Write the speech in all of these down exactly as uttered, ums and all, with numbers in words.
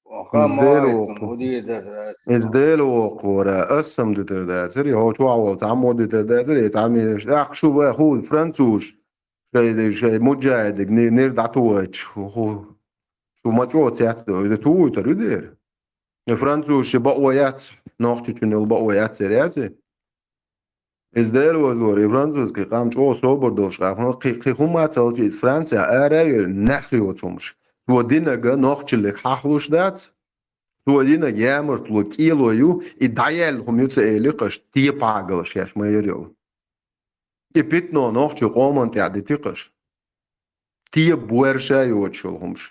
Оха Из Дела вокху. Из Дела вокху вара, ас сам дитар дацари, хьо чохь волу цхьаммо дитар дацари, цхьаммо тӀаккха шу вай ху француз, шай, шай муджаидиг ни-, нир дӀатугӀайташ, ху, ху, шу ма чӀо цецдо, и ту вуйтар ю дера. И француз ши бакъо яц, нохчичун йолу бакъо яц яр яци? Иза Дела вазлора, и французский къам чӀогӀа собар долуш къам. Кхин, кхин хӀума а ца хилча, иза Франция ара а йолу, нах йоцу хӀумаш. Цо динага нохчаллиг хьахлуш дац. Цо динаг ямартло, кӀело ю, и дӀаяьлла хӀума ю ца эли кхаш, тепагала шаьш ма яр йолу. И питно нохчу къоман тӀехь дити кхаш. Теба буьрша йоцуш йолу хӀумаш.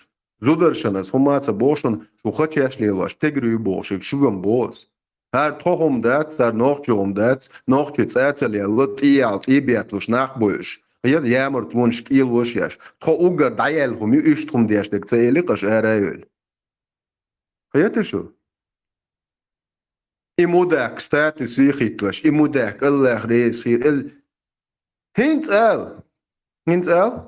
Зударшан аса хӀума а ца боху шуна, шу хачеш лелош, тегри ю бохуш, шу ган боху аса. ХӀара тхо хӀума дац, хӀара нохчи хӀума дац, нохчи цӀа а ца лелла, тӀе яьлла, тӀе бетталуш нах бойуш. Хьеда ямартлонаш кӀелош еш. Тхо уггар дӀаяьлла хӀума ю, иштта хӀума деш дерг ца эли кхаш ара а йойла. Хьета шу? И мудак статус хӀиттош, и мудак Аллах реза хир, эл-, хӀинца ала. ХӀинца ала.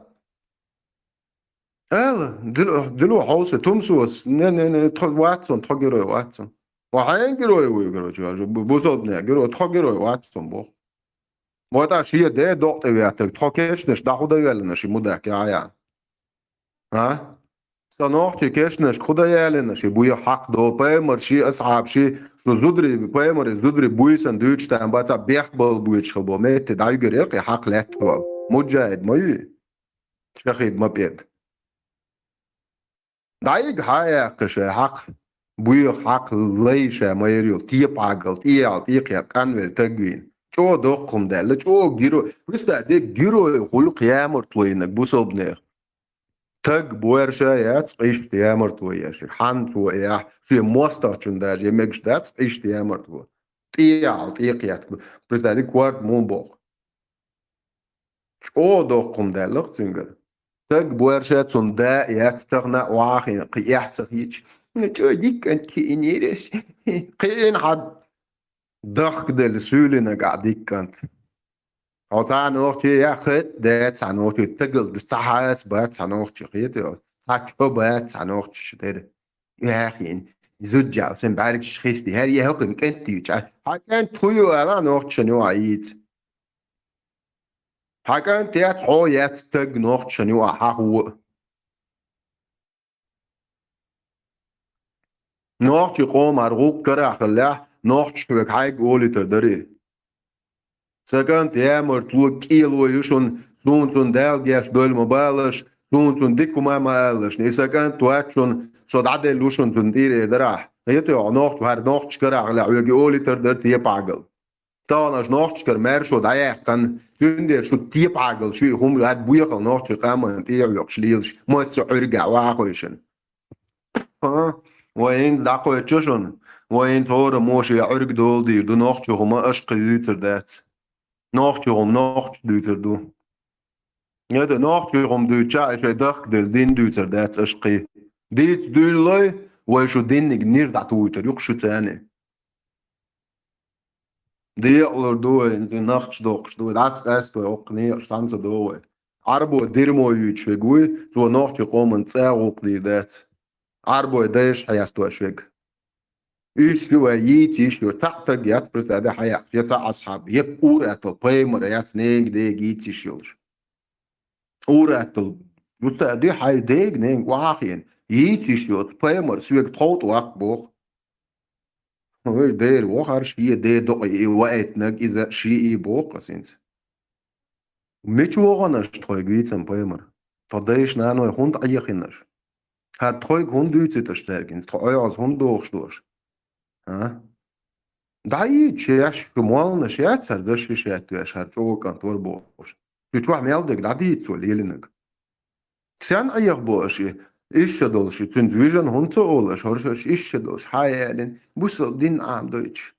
Ала, дило, дило хьовса, тумсос, не, не, не, тхо вац сон, тхо герой вац сон. Ва хьайн герой вуй, короче, бу-, бусалбне герой, тхо герой вац сон, боху. Ва тӀа шен де докъ тӀе веттарг, тхо кешнаш дӀа хӀу дан ваьллина ши мудак, я, я. А? Сан нохчий кешнашка хӀу дан ялина ши буьйха хьакъ до, пайхамар ши, асхьаб ши, шу зударий, пайхамаре зударий буьйсан дуьйцуш там баца бехк бала буьйцуш хила бо, метте дӀаюгар яра кхин хьакъ лаьтта вала. Муджаид ма юй? Шахид ма пӀеда. ДӀайига хьа а яьккха шайн хьакъ, буьйха хьакъ лай ша ма яр йолу, тепагал, тӀеял, тӀекхет, къанвелла таг вийна. ЧӀо доккхум даьлла, чӀо гиро-, представь, де герой хуьлу кхиамартло йиннаг бусалбанех. Таг буьрша яц, къиштта ямартло еш. Хьан цо яхь, шен мостагӀчун даже я мегаш дац, къиштта ямартло. ТӀеял, тӀекхет. Представь, де корта мун боху. ЧӀо доккхум даьлла-кх цуьнгара. Таг буьрша цунна да а яц, тахана а вахийна, кхин эхь ца хийча. Ну, чӀо диккант кхиънера ас. Кхиъна хьан дахкаделла суьйлинаг ахь диккант. Хьо цхьа нохчи я хетта дац цхьа нохчи, тагал ду цхьа хьаса бац цхьа нохчи, хета йо? Цхьа чо бац цхьа нохчи шу тера. Яхийна, зуджал сан бӀаьргаш хисти, хӀара я хӀокхуьнан кӀант юьйча. Хьан кӀант хӀу ю ала нохчашна юкъа йийца? Хьан кӀант яц, хьо яц таг нохчашна юкъа хьан хӀу а? Нохчий къомара гӀуллакх карахь хиллехь, нохчаша хьоьга хьайга олуьйтур дарий? Сан кӀант ямартло, кӀело ю шуна, суна цунна Дала гечдойла ма балаш, суна цунна дика хӀума ма алалаш. И сан кӀант вац шуна, со дӀаделла ву шуна цунна тӀера эр дарахь. Хета йо, нохча, хӀара нохчаша карахь хиллехь, хьоьга олуьйтур дара тепагал. Тахана аша нохчашкара маьршо дӀаяьккхина, цуьнан дера шу тепагал шу и хӀума лад буьйхал нохчий къаман тӀе а хьоькхуш лелаш, массо а Ӏуьргахь вахойшина. А? Вай хӀинца дӀакхоьчу шуна, вай хӀинца хӀора моши я Ӏуьрг дола дийр ду, нохчо хӀума аша кхин дуьйцур дац. Нохчо хӀума нохчо дуьйцур ду. Неда нохчо хӀума дуьйцуча, и шайн дахкаделла дин дуьйцур дац аша кхин. Дийца дуьйлалой, вай шу динниг нир дӀатуьйтур юкъа шу царни. Декъалур ду вай, нахча доккхуш ду вай, дӀасакъаьста вай, оккха некъаш цхьаьна ца догӀу вай. Ӏарбо дирмо юьйцуш вег вуй, цо нохчий къоман цӀа гӀуллакх дийр дац. Ӏарбой дайша хьесташ вег. Уьш ю вай йийца йиш ю, цхьаъ таг яц, представь, хьаяккхаш, я цхьа асхьаб, я ур-аттал пайхамар яц, ненга дега йийца йиш йолуш. Ур-аттал, вуьца а ди хьайн дега, ненга охьахиъна, йийца йиш йоцу пайхамар соьга тховтӀа ваккха боху. Вай дера вахар шен де докъий ваийтинарг иза шиъ боху аса хӀинца. Мича вахана аша тхоьга вийцан пайхамар? Тхо дайша наной хӀунда Ӏехина аша? ХӀара тхоьга хӀунда дуьйцуьйту аша цаьрга хӀинца? Тхо ӀоьгӀаз хӀунда дохуш ду аша? А? ДӀайийца шаьш шу молланаш яц хӀара защищать веш, хӀара чӀогӀа кӀант вара бохуш. Шу чохь мел дерг дӀадийца цо лелинарг. Сен Ӏехабо аша и? Иштта долуш и, цуьнца вижина хӀунда ца олу аша, хӀорш аша иштта долуш, хьан ялина, бусал дин Ӏамадойтуш?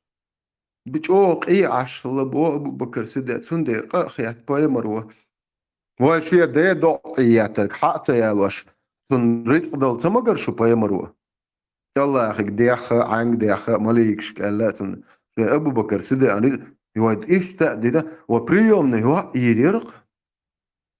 Бу чӀогӀа къе Ӏаш хилла бо Абу-Бакар Сиддикъ, цундела къа а хетта пайхамар ву. Вай шен де докъ тӀе еттарг хьа а ца ялош, цунна рицкъ дала ца магара шу пайхамар ву? Аллахьига дехха а, Ӏаьнга дехха а, маликашка аьлла а цунна, шен Абу-Бакар Сиддикъан рицкъ, йой, иштта а дита, ва приёмный йоӀ а йийр яра-кх.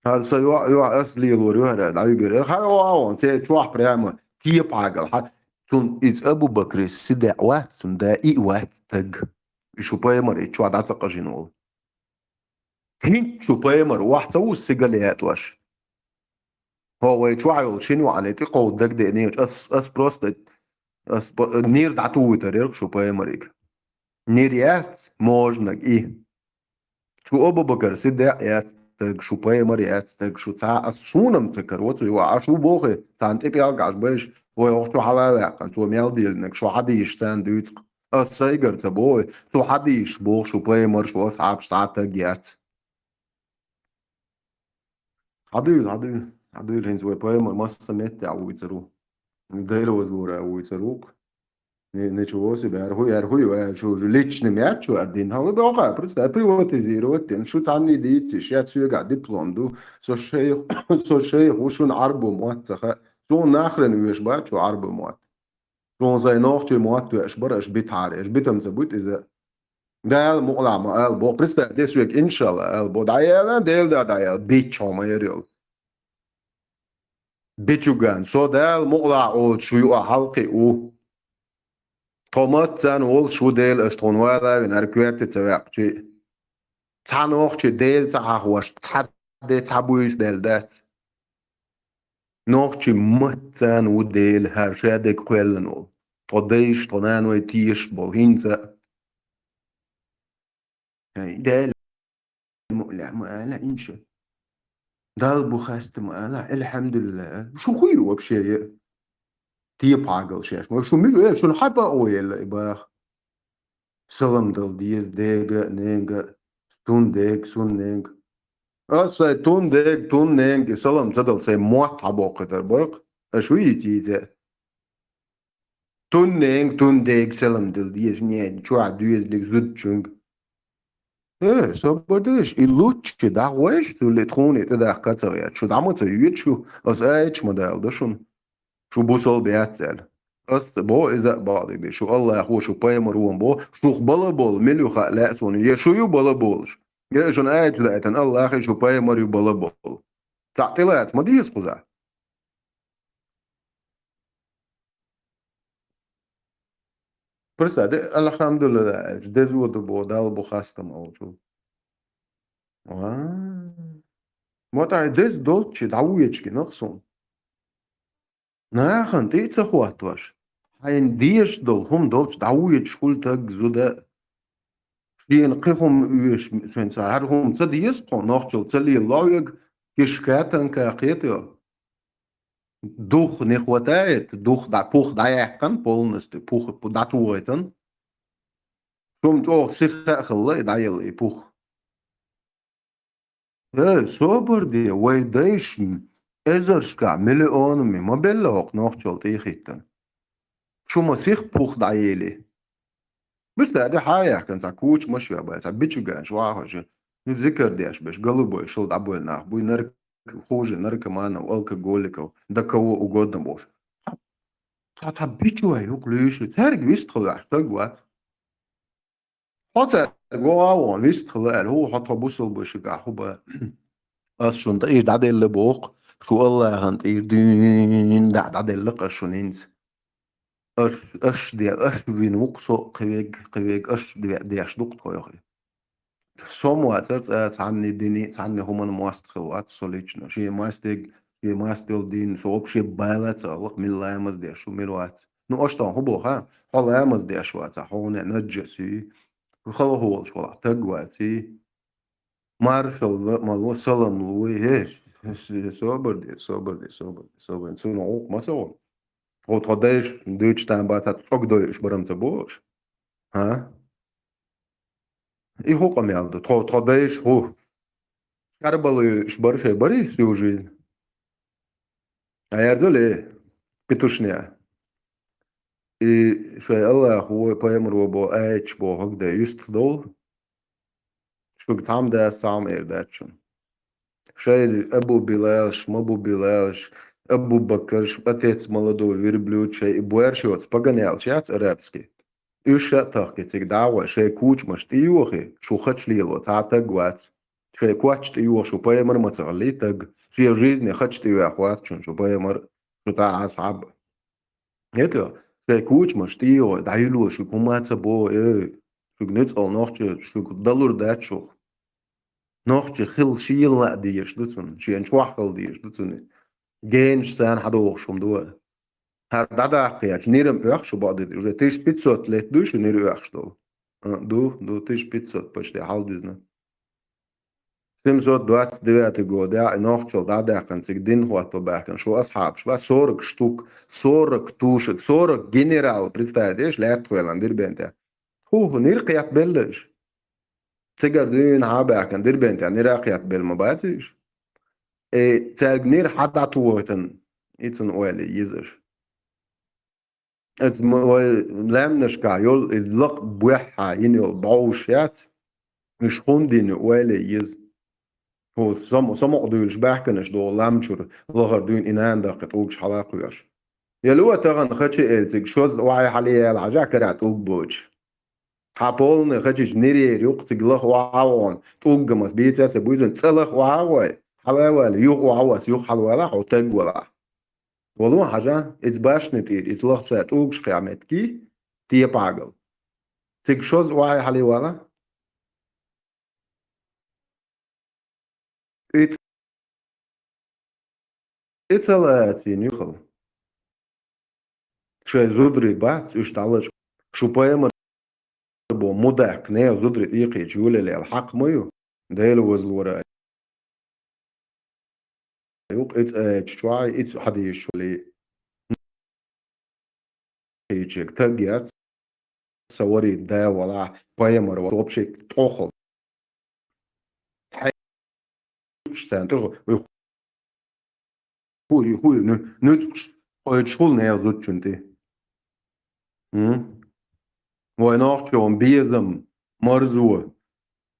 ХӀара сан йоӀ, йоӀ ас лелор ю хӀара, дӀавигар яра. ХӀара йоӀ а вон, церан чохь прямо кепагал, хьан Цун иза Абу Бакри сидаьӀ вац, цун да и вац таг. И шу пайхамар и чу дӀа ца къажина волу. ХӀинца шу пайхамар вахь ца ву сигал ятӀош. Хьо вай чохь йолу шина ваӀане тӀекховда дагадеънийча, ас, ас просто, ас по-, нир дӀатуьйтар яра шу пайхамариг. Нир яц, можнаг и. Шу Абу-Бакар Сиддикъ яц стаг, шу пайхамар яц стаг, шу цхьа а суна-м ца каро цу юкъахь, аш ву бохий, царна тӀе пӀелгаш беш, вай хӀокху чу хьала а ваьккхина, цо мел дийлинарг, шу хьадийша царна дуьйцу-кх. Ас сайгара ца боху, цу хьадийша боху, шу пайхамар, шу асхьабаш цхьа а таг яц. Хьадуьйла, хьадуьйла, хьадуьйла, хӀинца вай пайхамар массо а меттехь вуьйцур ву. Дела вазлора вуьйцур ву-кх. Не-, ничего себе, аьрху, аьрху ю, аьрху, шу личный меттехь шу аьрдина. Хьан вай боху, представь, приватизировать дина. Шу цхьанний дийци, шен соьгахь диплом ду. Со шайх, со шайх ву, шуна Ӏарбо мотт ца хаьа. Суна нахрен оьшу бац шу Ӏарбо мотт. Суна сайн нохчийн мотт веаш бара, аша битахьара, аша битам ца буьту иза. Дала мукъалахь ма ала боху. Представь, де соьга, иншалла, ала боху. ДӀаяла, Дела да дӀаяла, бича хьо ма яра йолу. Бичуган, со Дала мукъалахь олучу шу юкъа хьалкхи ву. Тхо маццан волуш ву Дела, аша тхуна вала а вина, хӀара коьрте ца ваьккхичи. Цхьа нохчи Дела ца хьахош, цхьа де цхьа буьйса даьлла дац. Нохчи маццан ву Дела, хӀара ша дерг кхоьллина волу. Тхо дайша, тхо наной тешаш болу, хӀинца а. Ай, Дела мукъалахь ма ала, инша. Далла бу хаста ма ала, алхьамдулиллахӀ. Шу хӀун ю вообще? Тепа хьагал шаьш. Ма шу мила, э, шуна хьан бакъо елла и баха? Салам дала деза дега, нега, сун дега, сун нега. Ас сайн тун дега, тун нега, и салам ца дала сайн мотт хьабоккхуьйтар баркъ. Аша вуьйцийца. Тун нега, тун дега салам дала деза, не, чохь доьзалиг зудчуьнга. Э, собар деш, и луччи дӀагӀойш, цуьлли тхуна и тӀедаккха ца гӀерта. Шу дӀа ма ца йоьду шу, ас аьлча ма дала до шуна. Шу бусалба яц аьлла. Ас ца боху иза а бакъдерг де. Шу Аллахо, шу пайхамаро ма боху, шух бала болу мила ю хаа лаьа суна. Я шу ю бала болуш. Я шуна аьлча лаьтан Аллахе шу пайхамар ю бала болу. Цхьаъ тӀелаца ма деза кхузахь. Представь, де, алхьамдулиллахӀ аьлча, деза ву ду боху, Далла бу хастам олучу. Ва. МотӀахь деза долчу дӀавоьдуш гинах суна. Нахана тӀе а ца хӀоттош, хьайна дезаш долу хӀума долчу дӀавоьдуш хуьлу таг зуда. Шена кхин хӀума оьшу, шен цара хӀара хӀума ца деза тхо, нохчалла ца лелало вега, кишка, танка кхетайо. Дух не хватает, дух дӀа-, пух дӀаяьккхина полностью, пух дӀатохийтина. Шуна чӀогӀа сиха а хилла и дӀаелла и пух. Э, собар де, вай дайша эзаршкахь, миллионами ма белла хӀокху нохчалла тӀехӀиттина. Шу ма сиха пух дӀаели. Биста де хьа а яхкана, цхьа кучамаш веа бай, цхьа бичугаш вахош, ну, зикар деш беш, голубой шал дӀабойла нах буй, нарк-, хуже наркоманов, алкоголиков, да кого угодно бохуш. Цхьа, цхьа бичу вай юкъа луьйш, цаьрга вистхила ваьхьа стаг вац. Хьо цаьрга вогӀа а вон, вистхила аьлла, хӀу, хьо тхо бусалба шигахь хӀу бан. Ас шуна тӀе ир дӀаделла боху, шу Аллахьан тӀе ир дуьйна дӀа дӀаделла ас шуна хӀинца. Аш, аш де, аш вина ву-кх со, кхевег, кхевег, аш де, деш ду-кх тхо йохи. Со ма вацара цкъа цхьанне дини, цхьанне хӀуманна мост хила вац со лично. Шен мастег, шен маст йолу дин, со вообще бала ца гӀалакх, мила ламаз деш ву, мила вац. Ну, аш тхьа хӀун боху, а? Хьо ламаз деш вацахь, хьуна наджас ю, халхо волуш валахь, таг вац и. Маршалла, мало, салам луй, хе, собар де, собар де, собар де, собар де. Цунах гӀуллакх ма ца гӀо. Хьо тхо дайша дуьйцуш тан бацахь, цӀогдойуш барам ца бохуш? ХӀа? И хӀу къамел ду? Тхо, тхо дайша хӀу? Шарбалуьйш бара шай барий всю жизнь? А ярзале, петушня. И шай Аллахо, пайхамаро бо, аьлча бо, хӀагда юьстах долу? Шуьга цхьамма дас цхьамма эр дац шуна. Шай Абу Билалш, Мабу Билалш, Абу Бакарш, отец молодого верблюда, шай и боьрша йоцу погонялш яц арабский. Уьш ша а тахки цига дӀагӀой, шай кучамаш тӀейохи, шу хача лело цхьа а таг вац. Шай коч тӀейохи, шу пайхамар ма ца хилли таг. Шен жизни хача тӀеоьху вац шуна, шу пайхамар, шу тӀаьхьа асхьаб. ХӀета, Шайн кучамаш тӀе а йой, дӀаюьлло шуьга хӀума ца бо, э, шуьга нуьцкъала нохчий, шуьга далур дац шух. Нохчий хила шийла а дезаш ду цунна, шена чохь хила дезаш ду цунна. Генаш царна хьадохуш хӀума ду вай. ХӀара дӀадаккха яц, нирам оьхуш шу бакъдерг, уже тысяча пятьсот лет дуй шу нира оьхуш долу? А, ду, ду, тысяча пятьсот почти хьалдуьзна. Семьсот двадцать девятый годехь и нохчалла дӀадаьккхина цига дин хӀотто баьхкина шу асхьабаш бац, сорок штук, сорок тушек, сорок генерал, представить, лаьтта хьоьллина Дербентехь. ХӀу, нира кхетта белла иш. Цигара дуьйна хьа а баьхкина Дербентехь нира кхетта белла ма бац иш. Э, цаьрга нира хьа дӀатохийтина, и цунна ойла е еза аш. Иза ма вай лаьмнашкахь йолу и лакха боьххьа йина йолу бӀовш яц, уьш хӀунда йина ю ойла е еза. ХӀу, само-, самукъадуьйлуш баьхкинаш догӀу лам чуьра лахара дуьйна и нана даккхи тӀулгаш хьала а кхоьхьуш. Яло тахана хачи элциг, шозза охьа хьалаяьлла хьажахь карахь тӀулг боцуш. Хьан полный хачича нирера юккъе цига лаха охьа а вахана, тӀулгамас бийца а ца буьйзина, цӀа лаха охьа а гӀой, хьала а ваьлла, юха охьа а ваьлла, юха хьалавалахь, хьо таг валахь. Вало хьажа, иза башни тӀера, иза лаха цара тӀулгаш кхехь меттиг, тепагал. Цига шозза охьа хьалавала. И, и ца лаьцна юхал. Шайн зударий бац, уьш дӀалачкъа. Шу пайхамар бо мудаккха нехан зударий тӀекхеча йолалел хьакха ма ю. Дела вазлора. Юкъ, иза аьлча чохь, иза хьадийша чули. Кхечиг таг яц, са варий да валахь, пайхамар вац, вообще тӀохал. Хьайгаш царна тӀе, вай хуй, хуй, ну, нуьцкъаш кхойчуш хуьлу нехан зудчун тӀе. М? Вай нохчо безам, марзо,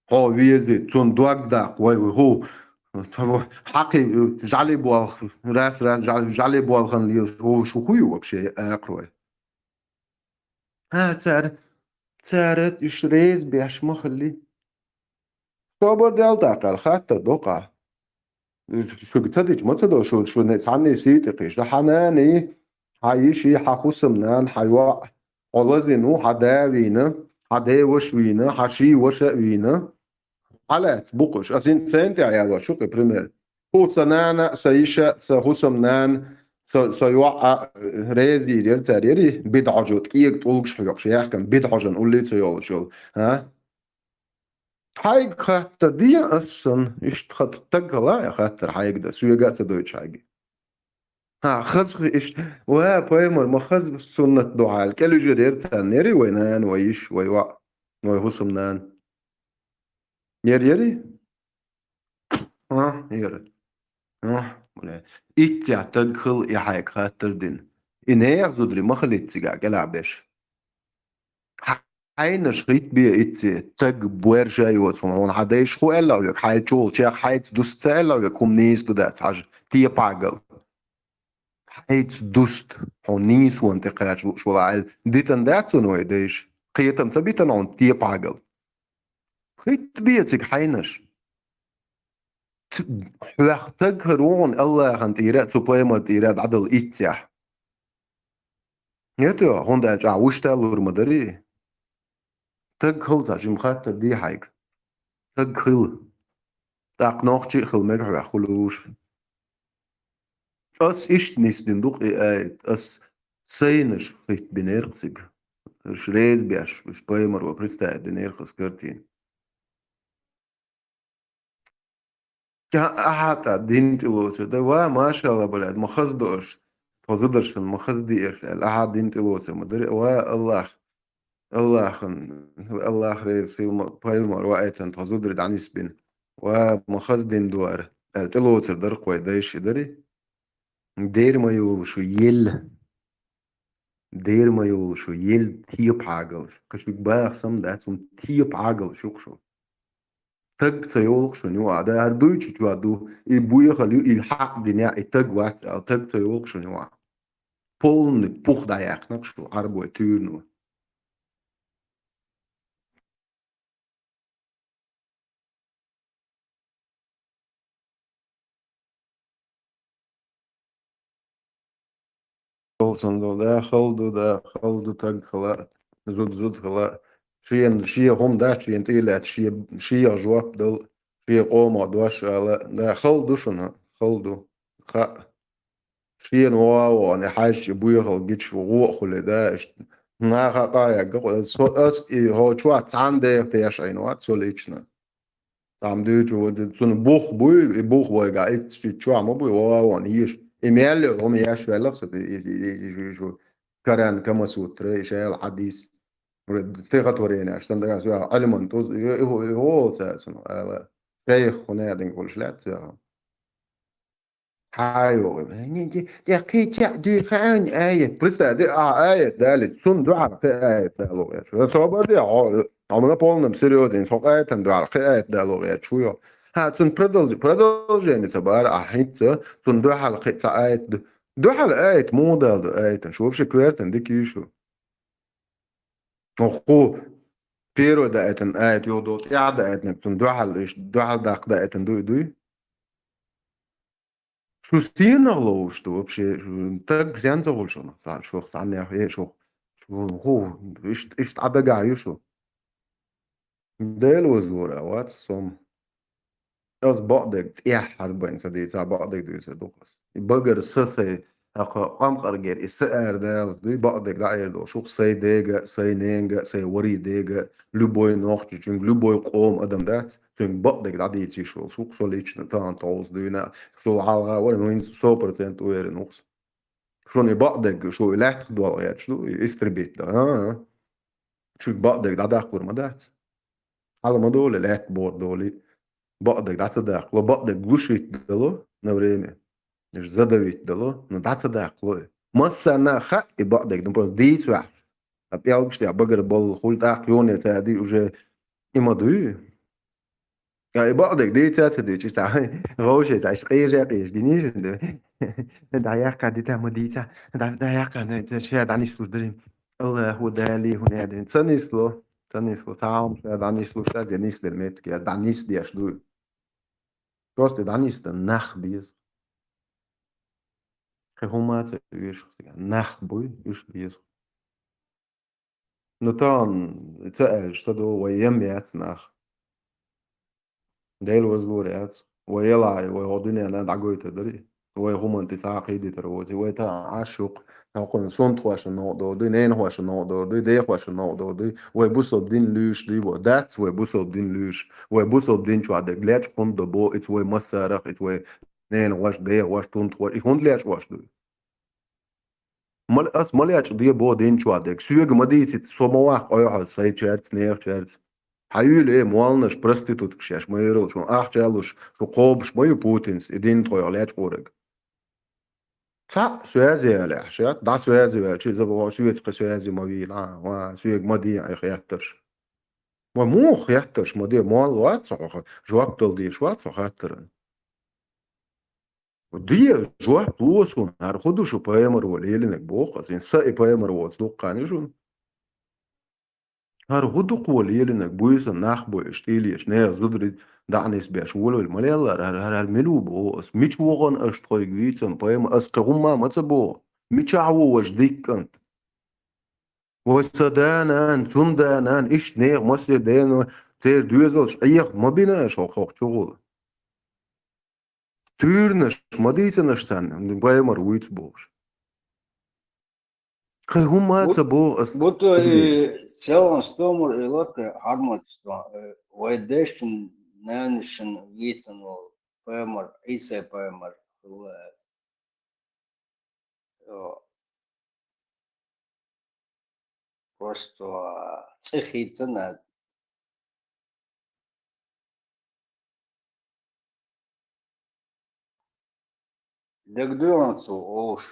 хьо вези, цунна дог даккха, вай, вай, хӀу, хьакхи, жӀали болх, рас, рас, жӀали, жӀали болхан лелаш, хӀу, шу хуй вообще, акхарой? ХӀа, цара, цара уьш реза беш ма хилли. Собар дел даккхал, хаттар докъа. Шуьга ца дича, ма ца до, шу, шу не, цхьанне сий тӀе кхиш. Хьан нани, хьан йиши, хьан хӀусам нана, хьан йоӀ, хьо лазийна ву, хьан да вийна, хьан ден ваша вийна, хьан ший ваша а вийна. Хьан лаьцна бу-кх уьш? Ас хӀинца сайна тӀехь ялош ю-кх и пример. ХӀу сан нана, сан йиша, сан хӀусам нана, сан, сан йоӀ а реза йийр яра цара, яри, бидӀа хьожа, кӀега тӀулгаш хьоькхуш, яхкана, бидӀа хьожан уллий ца йолуш йолу. А? Хьайга хаттар де ас санна, иштта хат-, таг хала а хаттар хьайга дан, соьга а ца дойтуш хьайга. Хьан хаза хи-, иштта, ва, пайхамар, ма хаза суннат ду хьайла, кӀелуьжар яра царна, яри вай нана, вай йиша, вай йоӀ, вай хӀусам нана. Яра, яри? А, яра. А, бля. Итт таг хила и хьайга хаттар дина. И нехан зударий ма хилийта цигахь кӀелахь беш. Хьайнаш хӀитта бе итт таг боьрша а йоцу хьуна. Хьуна хьан дайша хӀу аьлла вега? Хьайчул чех хьайца дуста ца аьлла вега? ХӀума нийса ду дац хьажа. Тепагал. Хьайца дуста. Хьуна нийсонан тӀе кхача лууш вала аьлла. Дитан дац цунна вай дайша? Кхетам ца битана хьуна тепагал? ХӀитта бе цига хьайнаш. Ц-, хьоьх таг хӀара ву хьуна Аллахьан тӀера а, цу пайхамар тӀера а дӀадала итт таг. Нет, хӀунда аьлча ахьа вуьшта лур ма дарий. Таг хила ца, жима хаттар де хьайга. Таг хила. ТӀаккха нохчий а хила мега хьоьх хӀу лууш. Ас иштта нисдина ду-кх и аят. Ас сайнаш хӀитта бинера-кх цига. Уьш реза беш, уьш пайхамаро представить динера-кх ас картина. Ка-, ахьа тӀа дин тӀелоцур дай, ва, машалла, блядь, ма хаза до аш, тхо зударшна ма хаза де аш, аьлла, ахьа дин тӀелоцур ма дарий, ва, Аллах, Аллахьан, Аллах реза хила ма, пайхамар ваийтина тхо зударий дӀанисбина, ва, ма хаза дин ду ара, аьлла, тӀелоцур дара-кх вай дайша и дарий? Дера ма йолуш ву елла. Дера ма йолуш ву елла тепа хьагалш. Кхин шуьга баха сам дац, хӀума тепа хьагалш ю-кх шу. Таг ца йолу-кх шуна юкъахь, да, хӀара дуьйцучохь ду, и буьйхал ю, и хьакъ динехь, и таг вац аьлла, таг ца йолу-кх шуна юкъахь. Полный пух дӀаяьккхина-кх шу Ӏарбой туьйрано. цунна долу, да, хала ду, да, хала ду таг хила, зуда, зуда хила, шена, шен хӀума дац, шена тӀе лаьцна, шен, шех жоп дала, шен къомах дош ала, да, хала ду шуна, хала ду. Хаьа. Шена вогӀа а вогӀана, хьаьжча и буьйхал гича гӀо а хуьлий, да, иштта наха а къахьегна, со, ас и хӀокху чохь цхьана деха тешна Ӏийна вац со лично. Цхьамма дуьйцу, вот, цунна бух буй, и бух вайгахь, и чохь ма буй, вогӀа а вогӀана, езаш. И мел йолу хӀума еш ваьлла-кх со, и, и, и, и, и, и, шу Коран, Камасутра, и шайла хьадис. Стихотворенеш, сан дагахь, со Ӏилман тӀе, и, и, и, и, цара цунах ала. Шайх хӀун а динга хуьлуш лаьтта цара. Хьан йогӀу? Де, де, кхин ча дуьйхьа аьнна аят. Представь, де, а, аят далийча, цунна дуьхьал кхин аят дало гӀерташ. Собар де, хьо, хьо на полном серьёзе, со аятан дуьхьал кхин аят дало гӀерташ ву йо. Хьан, цунна продолж-, продолжение ца бара, а хӀинца, цунна дуьхьал кхин ца аят ду-, дуьхьал аят муха дала ду аятан? Шу вообще коьртан дика ю шу. Ху, первый даийтина аят йогӀу долу, тӀаьхьа даийтинарг цунна дуьхьал, иш, дуьхьал даккха даийтина дуй, дуй? Шу сенах ловуш ду вообще? Шу таг сенца хуьлу шуна? Ца-, шух цхьаннех, э, шух, шу, ху, ишт-, иштта Ӏа дагахь ю шу. Дела вазлора вац сом. Ас бакъдерг тӀехь хьарбайн ца дийца, бакъдерг дуьйцур ду-кх ас. И багара са сай, хӀокху къамкъаргера и са арадалаза дуй, бакъдерг дӀаэр долуш ву-кх сай дега, сай ненга, сай ворхӀе дега, любой нохчичуьнга, любой къоман адам дац, цуьнга бакъдерг дӀадийца йиш волуш ву-кх со лично, тахана тховса дуьйна, со хьалха вара, ну, хӀинца сто процент уверен ву-кх со. Шуна и бакъдерг, шу и лаьттах долу гӀерташ ду, и истребить дан, а, а. Шуьга бакъдерг дӀадаккхалур ма дац. Хьала ма долу, лаьтта боху долу, бакъдерг дӀа ца даккхало, бакъдерг глушить дало на время. Уьш задавить дало, но дӀа ца даккхало и. Массарна а хаьа и бакъдерг, ну, просто дийца ваьхьаш. Ткъа пӀелгаш тӀехь багара болу хуьлу тӀаккха юьхьанца цара дуй уже и ма дуй. Ткъа и бакъдерг дийца а ца дийцича, вовшеца, аш къежа а къежа, гинийша ду. ДӀаяккха дита ма дийца, дӀа-, дӀаяккха, ша дӀанислуш дарий. Аллаху Дали хӀун ядарий. Ца нисло, ца нисло. Цхьа хӀума ша дӀанислуш дац, я нисделла меттиг, я дӀанисдеш дуй. Просто дӀанисдан нах беза. Кхин хӀума а ца оьшу цигахь. Нах буй, уьш беза. Ну, тахана ца аьлча, ца до, вай ям яц нах. Дела вазлур яц. Вай ялари, вай хӀо дуьненна дӀагойтар дарий. Вай хӀуманна тӀе цхьа а кхийдитар воций. Вай тахана Ӏаш ю-кх, хӀокхунна сунтхошна новкъа дор дуй, ненахошна новкъа дор дуй, дехошна новкъа дор дуй. Вай бусалба дин луьйш дуй бо? Дац вай бусалба дин луьйш. Вай бусалба дин чохь дерг лечкъа хӀунда до бо, ица вай массарах, ица вай ненахош, дехош, тунтхош, и хӀунда лечкъош дуй? Мал-, ас ма лечкъа де бо дин чохь дерг. Соьга ма дийцита, со ма ваккха къойхьа сайчаьрца, нехачаьрца. Хьан юьйле, э, молланаш, проституткаш еш ма ярал шуна, ахча а луш, шу кхобуш ма ю Путинца, и дин тхойх лечкъориг. Цхьаъ соьзе ялехь, шаьтта, дӀа соьзе ваьлча, иза боху, соьца кхин соьзе ма вийла, а, ва, соьга ма дийна и хеттарш. Ва муха хеттарш ма де, молла вац со хьо, жоп дала дезаш вац со хаттаран. Де, жоп ло суна, хӀара хӀун ду шу пайхамаро лелинарг боху аса, хӀинца са и пайхамар воцу дуккха хан ю шуна. ХӀара хӀун ду кхо лелинарг, буьйсанна нах буьйш, тӀе а леташ, нехан зударий дӀа а нисбеш, волавелла ма леллара, хӀара, хӀара, хӀара мила ву боху аса, мича вахана аша тхоьга вийцина пайхамар, аса кхин хӀумма а ма ца боху, мичахь ву важа дика кӀант? Вай сан да-нана, цуьнан да-нана, иштта нехан массеран дена, церан доьзалш Ӏеха ма бина аша хӀокху чухула. Туьйранаш ма дийцина аша царна, пайхамар вуьйцу бохуш. Кхин хӀумма а ца боху аса. Будто и целом стомар и лота хьарматсто, э, вай дешшин, нанашшин вийцина волу пайхамар, Ӏийса пайхамар хилла. Йо. Просто цӀе хийца над. ДагадоьгӀна цо олуш.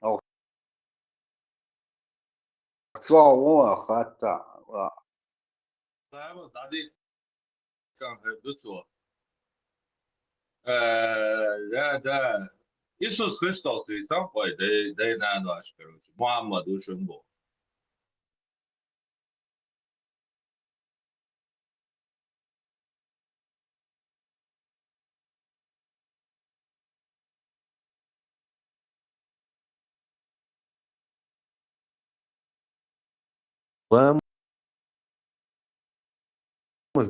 Ох. Цо вон хатта, ва. Цо дӀадийцина хир ду цо. Э, да, да. Иисус Христос вийцам, ой, дай, дай нана ваш, короче. Мухаммад ву шуна боху. Ламаз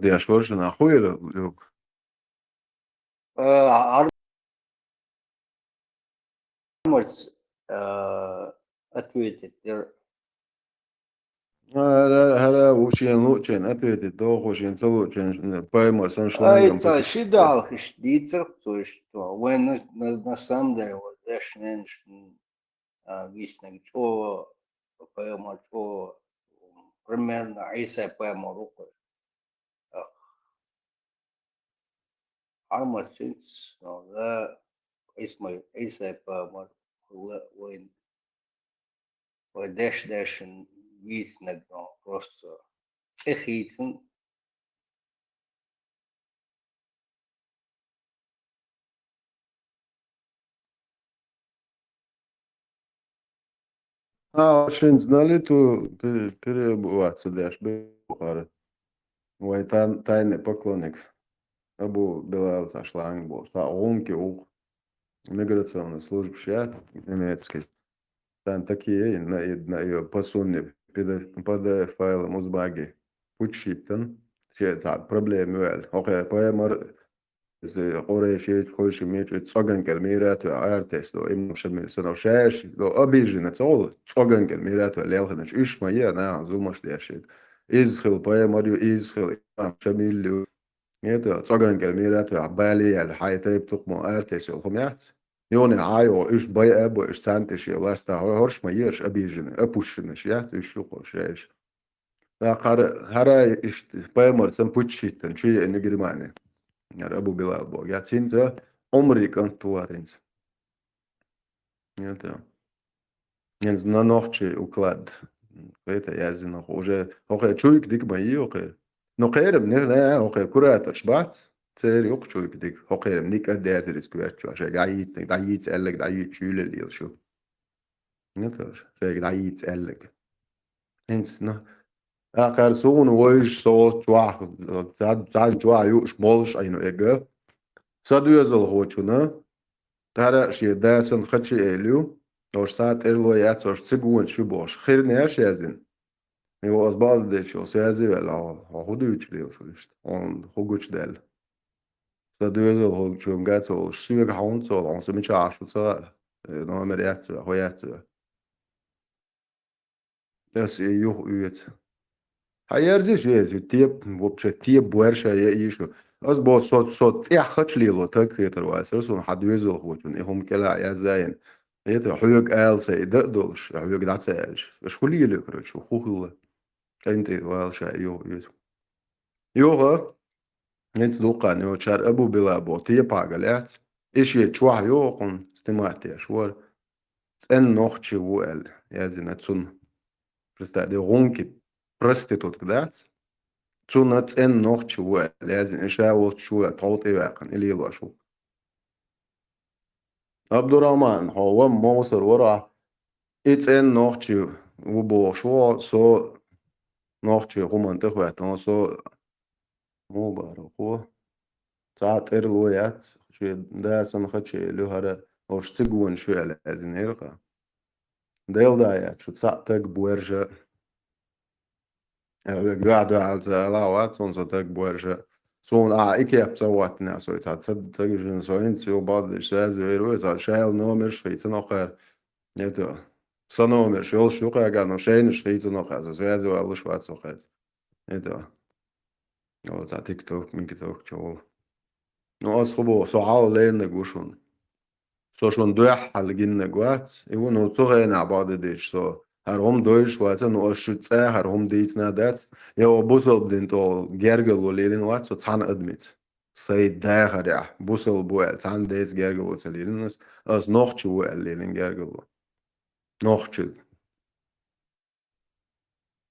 деш вара шуна, хӀун яра, Люк? Э, Армарс, э, ответить дер. ХӀара, хӀара, ву шен луучен ответить доху, шен ца луучен, пайхамар сан шлангам. Ай, ца ши далхиш дийцар цо иштта. Вайн на, на, на самом деле, вот, деш ненш, а, виснаг чӀо, пайхамар чӀо, примерно Ӏийса пайхамар ву кхуьй. Ах. Хьармас цуьнца, но, да, Исмай-, Исай пайхамар, ла-, вайн, вай деш-дешан вийцинарг, но, просто цӀе хийцина. А, шинца на лету пе-, переобуваться деш бе-, бухара. Вай тан-, тайный поклонник. Абу Билал цхьа шланг бу. Цхьа гӀунки ух. Миграционная служба шият немецкий. Тан такие на, на, на, по сунне, П Д Ф, П Д Ф файлы музбаги. Пучшиттан. Шият цхьа проблема ваьлла. Окей, пайхамар Иза Къурайши, хойши мечи цӀоган кӀел мира тоьхна, артест до, имам Шамил санал шаьш, до обижена цӀогал, цӀоган кӀел мира тоьхна лелхинаш. Уьш ма е, наха зулмаш деш. Иза хила пайхамар ю, иза хила имам Шамил ю. Нет, цӀоган кӀел мира тоьхна, бали ял, хьай тайп тухмо артест йол хӀум яц. Йоне хьайо, уьш бай або, уьш цантиш е, ласта, хо-, хорш ма еш, обижена, опущенаш яц, уьш ю хо шаьш. ТӀаккха хӀара, хӀара иштта пайхамар сан пуччиттан, чу еана Германия. ХӀара Абу Билал боху. Я цинца Ӏумри кӀант ву хӀара хӀинца. Это. ХӀинца на нохчий уклад. Это яздина хӀу. Уже хӀокхе чуйка дика ма йий хӀокхе. Но кхерам не, не, хӀокхе кураторш бац. Церан юкъа чуйка дика. ХӀокхерам ника а дезарис кхоьрчу. Шайга дӀайийцинарг, дӀайийца аьлларг, дӀайийца чуьйлал лела шу. Не тоже. Шайга дӀайийца аьлларг. ХӀинца, ну, акхар суна вайша со волчу чохь, цхьа, цхьана чохь юуш молуш Ӏийна эга. Са доьзалхочунна, тара а шен дасана хачи элю, ош цхьа тӀерло яц, ош цига вонаш ю бохуш. Хирнеш яздина. Йо, ас бакъдердечу, связи ваьлла, хьо, хьо хӀун дуьйцуш лела шу иштта? Хьуна хӀун гучудаьлла? Сан доьзалхочун гац волуш, соьга хьуна ца волу, хьуна сан мичахь шу ца хаьа, э, номер яц ваьа, хӀун яц ваьа? Ас и юха оьцу. Хьан ерзиш, ерзиш, теб, вообще, теб буьрша е йиш ю. Ас бо со, со цӀехь хача лело таг хетар вац, аса суна хьан доьзалхочун, и хӀума кӀелахь яздаийна. Это хьоьга ала сан и дан а долуш, хьоьга дӀа ца аьллаш. Аш хӀун лело, короче, хӀун хилла? КӀентий вала ша юха оьцу. Юха, хӀинца дуккха йоцуш хӀара Абу Билал боху тепа гал яц. И шен чохь йохун, снимать еш вара. ЦӀена нохчи ву аьлла, яздина цунна. Представь, де гӀунки проститутка дац. Цунна цӀена нохчи ву аьлла, яздина, и ша волчу ву аьлла, тхов тӀе ваьккхина, и лелош ву. Абдурахман, хьо ван Мовсар вара, и цӀена нохчи ву бохуш ву, со нохчи хӀуманна тӀехӀоьттина, со мубаракхо. Цхьа тӀерло яц, шен дасана хача элю хӀара, ош цига вонаш ю аьлла, яздина иркъа. Делда яц, шу цхьаъ таг буьржа. Э, вега юьхь дуьхьал ца ала вац, хьуна со таг буьржа. Суна ахьа и кеп ца хӀоттина, со и цхьа ца, ца гижина, со хӀинца юха бакъдерш связи вер ву, цхьа шайла номерш хийцина кхара. Это, сан номерш йолуш ю кхаьга, но шайнаш хийцина кхара, со связи валлуш вац со кхаьца. Это. О, цхьа тикток, микиток чу ву. Ну, ас хӀун боху, со хьал лернарг ву шуна. Со шуна дуьххьал гиннарг вац. И ву, ну, цу хенахь бакъдердича со хӀара хӀума дойуш вац, ну, ас шу цӀа хӀара хӀума дийцина дац. Я ван бусалба дин тӀехула гергарло лелийна вац со цхьана адамца. Сайн дахарехь, бусалба ву аьлла, цхьана деца гергарло ца лелийна ас, ас нохчи ву аьлла лелийна гергарло. Нохчи.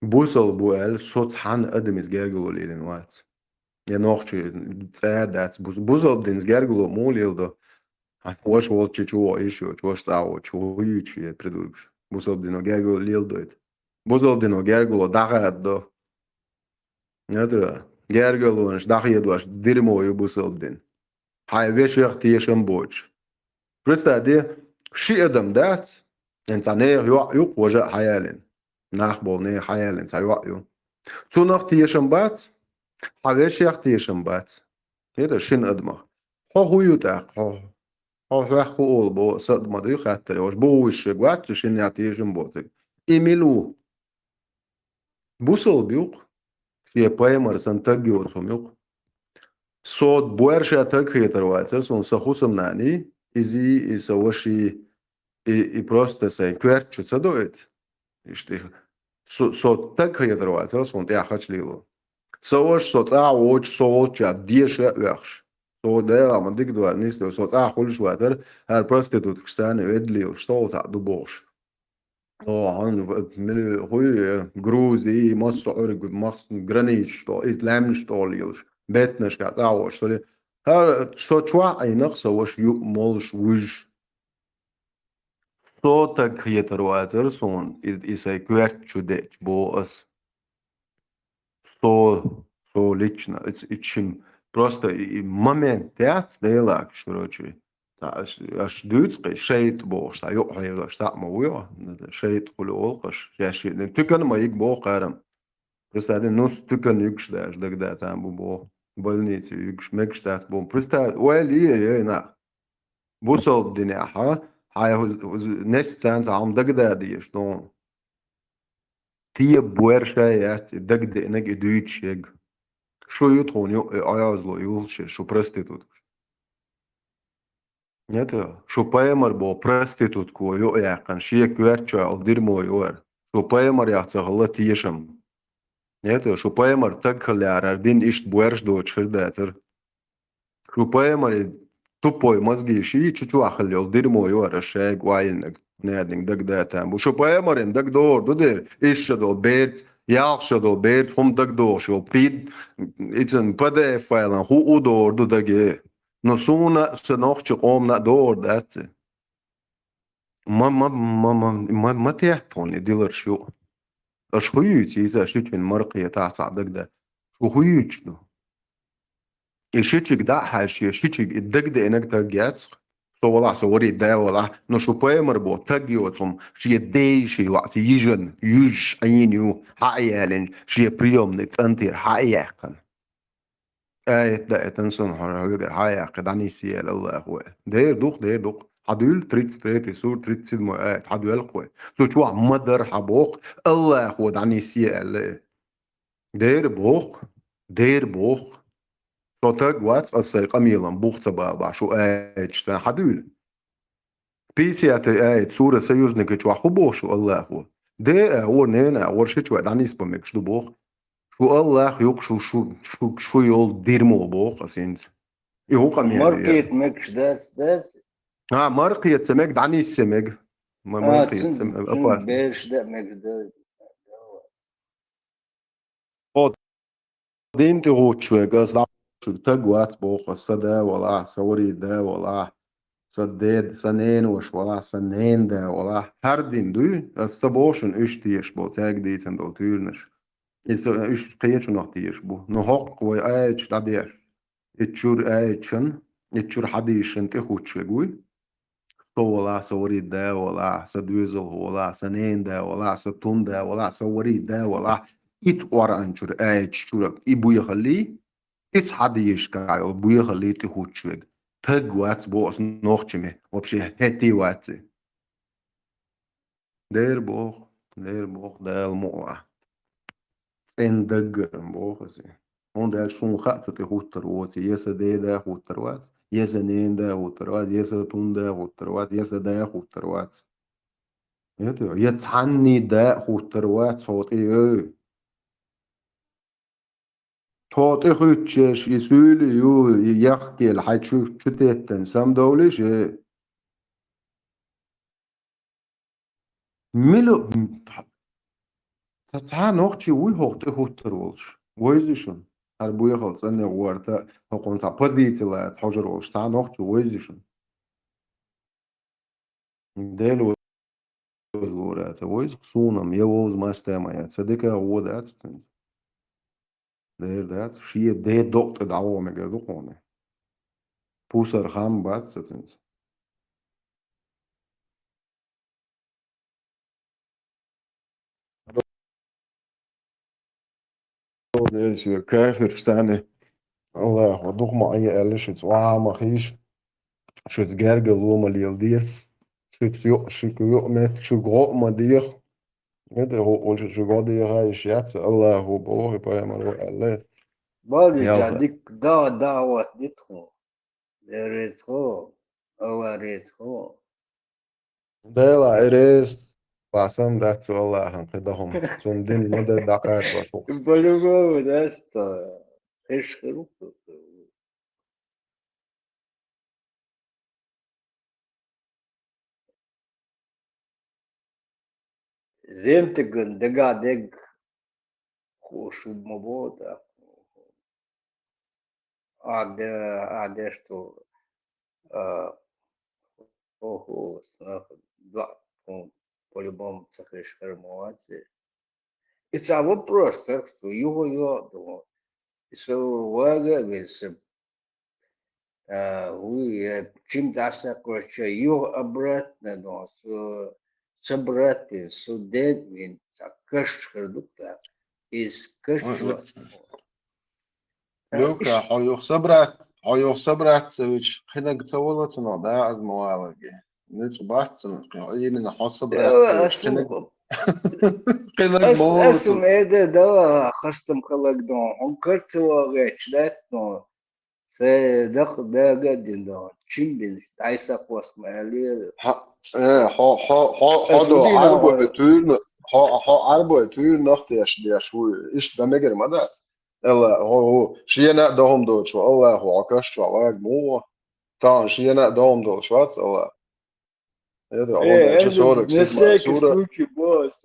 Бусалба ву аьлла, со цхьана адамца гергарло лелийна вац. Я нохчи цӀа а дац. Бус-, бусалба динца гергарло муха леладо? Хьан ваша волчу чу воху йиш йоцуш, ваша цӀа а воцуш, хӀун юьйцуш я придургаш? Бусалба дино гергарло леладойту. Бусалба дино гергарло дӀахададо. Это, гергарлонаш дӀахедош дерьмо ю бусалба дин. Хьайн вешех тешам боцуш. Представь де, ши адам дац, хӀинца нехан йоӀ юкъ важа а хьаялина. Нах болу нехан хьаяллина цхьа йоӀ ю. Цунах тешам бац, хьан вешех тешам бац. ХӀета шина адамах. Хьо хӀун ю тӀаккха? Хьо, хьо хьоьх хӀу олу боху, аса а ма дуй хаттар йолуш. Бу вуьйш шег вац цу шиннех тешам боцург. И мила ву? Бусалба ю-кх. Шен пайхамар санна таг йоцу хӀума ю-кх. Со боьрша таг хетар вацара, суна сан хӀусамнаний, изий, и сан ваший, и, и просто сайн коьрта чу ца доуьйту. Иштта со, со таг хетар вацара, суна тӀехь хача лело. Сан ваша со цӀахь а воцуш, со волччохь деша а оьхуш. Со Дала ма дика дора нисло, со цӀахь хуьлуш вацара, хӀара проституткаш царна ведда лелаш, со волу цхьаъ ду бохуш. О, хьан в-, мили-, хуй, э, Грузии, массо а Ӏуьрг, масс-, границаш тӀо, и лаьмнаш тӀо лелаш, беттанашкахь цӀахь воцуш, со ли-, хӀара со чохь Ӏийнах, сан ваша юкъа молуш вуьжуш. Со таг хетар вацара суна, и, и сайн коьрта чу деъча боху ас. Со, со лично, и, и чим, просто и, и момент яц, Делакаш, короче. Ца, аш, аш дуьйцу кхин, шайтӀа бохуш, цхьа юкъахьежалаш, цхьаъ ма вуй, шайтӀа хуьлу олу-кх аш. Шаьш шиъ, туькана ма йига боху кхарам. Представь, ну, туькана юьгуш даже, дагадатан бу боху. Больнице юьгуш, мегаш дац боху. Представь, ойла е, ей, нах. Бусалба динехь, хьан, хьан, несцан цхьа хьуна дагададийша, ну. Те боьрша яц и дагадеънарг, и дуьйцуш ерг. Шу ю тхуна юкъа и Ӏоязло юллуш ерг, шу проституткаш. Нет, шу пайхамар боху проститутко юкъаяьккхина, шен коьрта чохь йолу дерьмо ю хӀара. Шу пайхамарех ца хилла тешам. Нет, шу пайхамар таг хилла яра, хӀара дин иштта боьрша доцуш хир дацара. Шу пайхамаре тупой мозги ший чу чохь хилла йолу дерьмо ю хӀара, аш шайга ойла йинарг, хӀунда аьлла дагадатан бу. Шу пайхамаран дага догӀур ду дера, исс шо долу берца, ялх шо долу берца хӀума дага догӀуш йолу пид, и цуьнан П Д Ф файлан хӀу у догӀур ду даге. Ну, суна а, сан нохчийн къомана а догӀур дац и. Ма, ма, ма, ма, ма, ма тетта тхуна и диларш юкъа. Аша хӀу юьйцу, иза шичун мара кхетахь цхьаъ дагада. Шу хӀу юьйцуш ду? И шичиг дӀа а хьаьжча, шичиг и дагадеънарг таг яц-кх. Со валахь, сан варий да валахь, ну шу пайхамар боху таг йоцу хӀума, шен ден йиша йоӀца йижан, юьжаш Ӏийна ю, хьа а ялийна, шен приемный кӀантера хьа а яьккхина. Аят даийтина суна хьо хьоьгара хьа а яьккхи, дӀанисъе аьлла Аллахо. Дера ду-кх, дера ду-кх. Хьан дуьйла тридцать третий сура, тридцать седьмой аят, хьан дуьйла-кх вай. Цу чохь ма-дарра хьан боху, Аллахо дӀанисъе аьлла. Дера боху, дера боху. Со таг вац, ас сайн къамелан бух ца балабахь, шу аяташ царна хьан дуьйла. Пятьдесятый аят сура Союзникаш чохь хӀу боху шу Аллахо? Де а, вара нена а, вара шичой дӀанисбан мегаш ду боху. Шу Аллах юкъа шу, шу, шу, шу йолу дерьмо боху ас хӀинца. И хӀу къамел ю? Маркет мегаш дац, дац? А, маркет ца мега, дӀанисъе мега. Ма-, а, маркет ца мега, опасно. Бераш да мегаш дац. Хьо дин тӀе гӀуттуш верг, ас дӀа-, таг вац боху, ас сан да валахь, сан варий да валахь, сан дед-, сан ненаваш валахь, сан ненан да валахь. ХӀара дин дуй, ас ца боху шуна уьш тешаш болу, цаьрга дийцина долу туьйранаш. Иза уьш кхечунах тешаш бу. Ну, хӀокху вай аяташ дӀадеш. Итт шуьра аяташан, итт шуьра хьадисашан тӀе хӀуттуш верг вуй. Со валахь, сан варий да валахь, сан доьзалхо валахь, сан ненан да валахь, сан тун да валахь, сан варий да валахь. Ицу Къуръан чуьра аяташ чуьра и буьйхаллий, ицу хьадисашкахь йолу буьйхаллий тӀе хӀуттуш верг. Таг вац боху ас нохчаме, вообще хӀетте а вац и. Дера боху, дера боху, Дала мукъ лахь. ЦӀена даггара боху аса. ХӀунда аьлча суна хаьа цу тӀе хӀуттур воций, я сан ден да хӀуттур вац, я сан ненан да хӀуттур вац, я сан тун да хӀуттур вац, я сан да хӀуттур вац. Я цхьанний да хӀуттур вац хьо тӀе, ой. Тхо тӀе хуьттуш, и суьйли ю, и яхкел хьайн чу, чу теттан самадовлийша, э. Мила, ца цхьа нохчи вуй хӀокху тӀе хӀуттур волуш? Вайзи шуна? ХӀара буьйхал цӀанъян гӀорта, хӀокхунна цхьа позици лаца хьожур волуш цхьа нохчи вайзи шуна? Дела вазлура ца вайза, суна-м я вовза мастама яц, ца дика гӀо дац цуьнца. Дера дац, шен ден докъа тӀе дӀагӀо мегар ду кхуна. Пусар хам бац ца цуьнца. Соьга кафирш санна, Аллахо дукха ма Ӏе аьлла, шуьца охьа ма хийша, шуьца гергарло ма леладе, шуьца юкъ, шуьга юкъ метта, шуьга гӀо а ма деха. Метта гӀо, шуьга гӀо деха йиш яц, Аллахо боху, пайхамаро аьлла. Бали Ялха. Дик да, да, вот, дитхо. Реза хьо, Алла реза хьо. Дела реза, ва сан дац цу Аллахьан кхин даха хӀума. Цунна дин ма дар дӀакхача шу. По-любому, да, что? Эш хир ву. Зентиган дага дег хууш ма бода. Ада, ада, что, а, охо, снаха, да, по-любому, ца хиш хир ма вац. И ца вопрос, так что, юго йо, думаю. И со вага весем. А, вы, э, чим даса короче, юго обратно, но, с, с обратно, с дедвин, так, каш хир дук, да. Из каш Ой, ой. Люка, хьо юха са брат, хьо юха са брат ца вича, кхинаг ца вала цунах, да, аз ма валаге. Ницкъ бац цунах, кхин, именно хьо са брат ца вича, кхинаг, кхинаг ма вала цунах. Ас ум эде да, хастам халаг дон, хьо карцева геч, да, но, се дакъ дага дин дон, чим бин, дай са хвас ма али. Хьо, э, хьо, хьо, хьо, хьо до Ӏарбой туьйрна, хьо, хьо Ӏарбой туьйрна нах деш, деш ву, ишта да мегар ма дац. Элла, хьо, хьо, шена а дохум доцу, Аллахо, хьо каш чу ваг мугӀо. Тахан шена а дохум доцу вац, Алла. Это, э, он, это это сорок седьмая сура. Случай босс.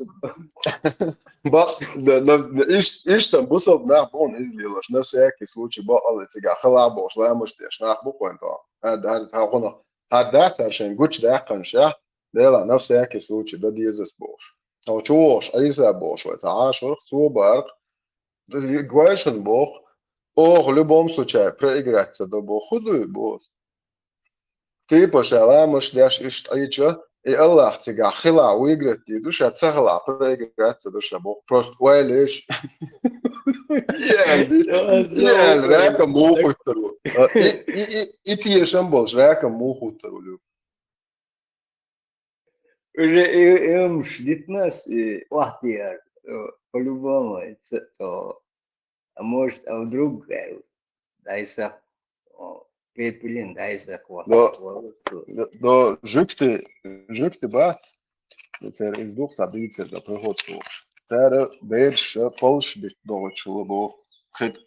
Ба, да, да, да, иш, иш там бусалба нах бон излилаш, на всякий случай, ба, Алла, цига, хала бохуш, ламаш деш, нах бу кхойн то. Хьар, хьар, хьар, хьар, хьар дац, хьар шайн гуч даьккханаш, я? Дела, на всякий случай, да дезас бохуш. Хьо чу вохуш, Ӏийса бохуш, вай ца Ӏашурх, цо барх, гойшун боху, оха в любом случае проиграть ца до боху, хӀу дуй боху. Типа ша ламаш деш иштта Ӏийча, и Аллах цигахь хила выиграть дийр ду, ша ца хила проиграть ца до ша боху. Просто ойла еш. Ял, ял, раком муха хуттар ву. И, и, и, и тешам болуш, раком муха хуттар ву, Люк. Уже и, и уьш дитнас, и охьатеар, э, по-любому, это, то, а может, а вдруг, э, дай сах, о, пепелин, дай сах, вот, до, вот, вот. До, до жуьгти, жуьгти бац, цара иза дукха ца дийцар, да, приходит. Цара бераш, э, полш бит догӀучу лабо, кхид.